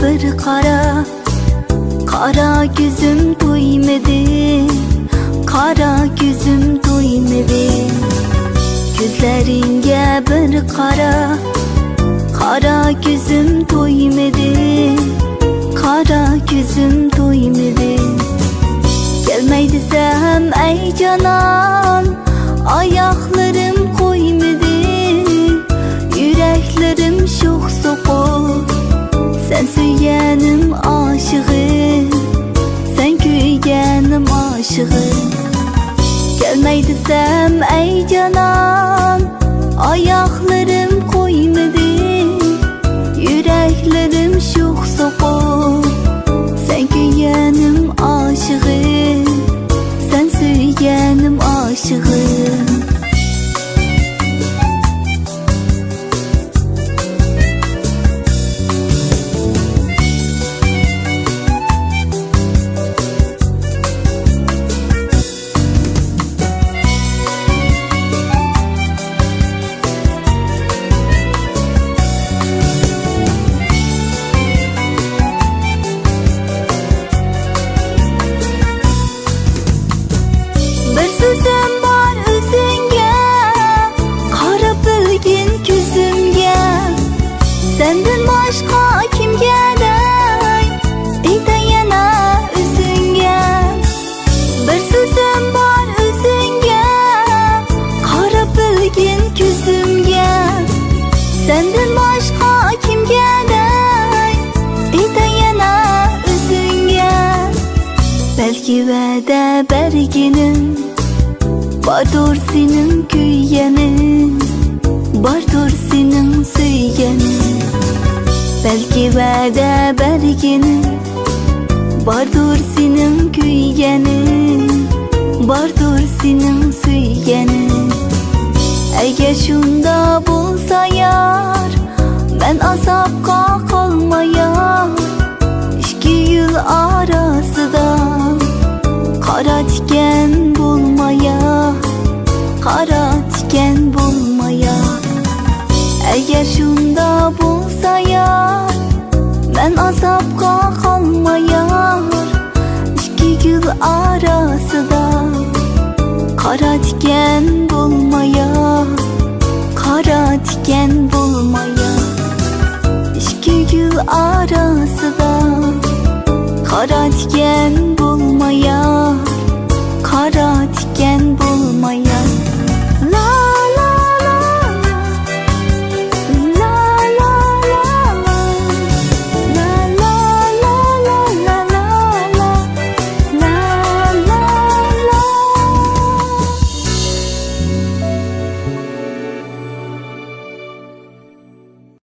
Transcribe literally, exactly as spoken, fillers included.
بىر قارا، قارا كۆزۈم تويمىدى، قارا كۆزۈم تويمىدى. كۆزلىرىڭگە بىر قارا، قارا كۆزۈم تويمىدى، قارا كۆزۈم تويمىدى. كەلمەي دېسەم ئەي جانان، ئاياقلىرىم قويمىدى، يۈرەكلىرىم شوخ سوقۇپ. سەن سۆيگەننىم ئاشىقىم، سەن كۆيگەننىم ئاشىقىم. كەلمەي دېسەم ئەي جانان، ئاياقلىرىم قويمىدى، يۈرەكلىرىم شوخ سوقۇپ. سەن كۆيگەننىم ئاشىقىم، سەن سۆيگەننىم ئاشىقىم. بىر سۆزۈم بار ئۆزۈڭگە، قاراپ بىلگىن كۆزۈمگە. سەندىن باشقا كىمگە دەي، ئېيتاي يەنە ئۆزۈڭگە. بىر سۆزۈم بار ئۆزۈڭگە، قاراپ بىلگىن كۆزۈمگە. سەندىن باشقا كىمگە دەي، ئېيتاي يەنە ئۆزۈڭگە. بەلكى ۋەدە بەرگىنىڭ باردۇر سېنىڭ كۆيگەنىڭ، باردۇر سېنىڭ سۆيگەنىڭ. بەلكى ۋەدە بەرگىنىڭ باردۇر سېنىڭ كۆيگەنىڭ، باردۇر سېنىڭ سۆيگەنىڭ. ئەگەر شۇنداق بولسا يار، مەن ئازابقا قالمايار. ئىككى گۈل ئاراسىدا قارا تىكەن بولمايار، قارا تىكەن بولمايار. ئەگەر شۇنداق بولسا يار، مەن ئازابقا قالمايار. ئىككى گۈل ئاراسىدا قارا تىكەن بولمايار، قارا تىكەن بولمايار. ئىككى گۈل ئاراسىدا قارا تىكەن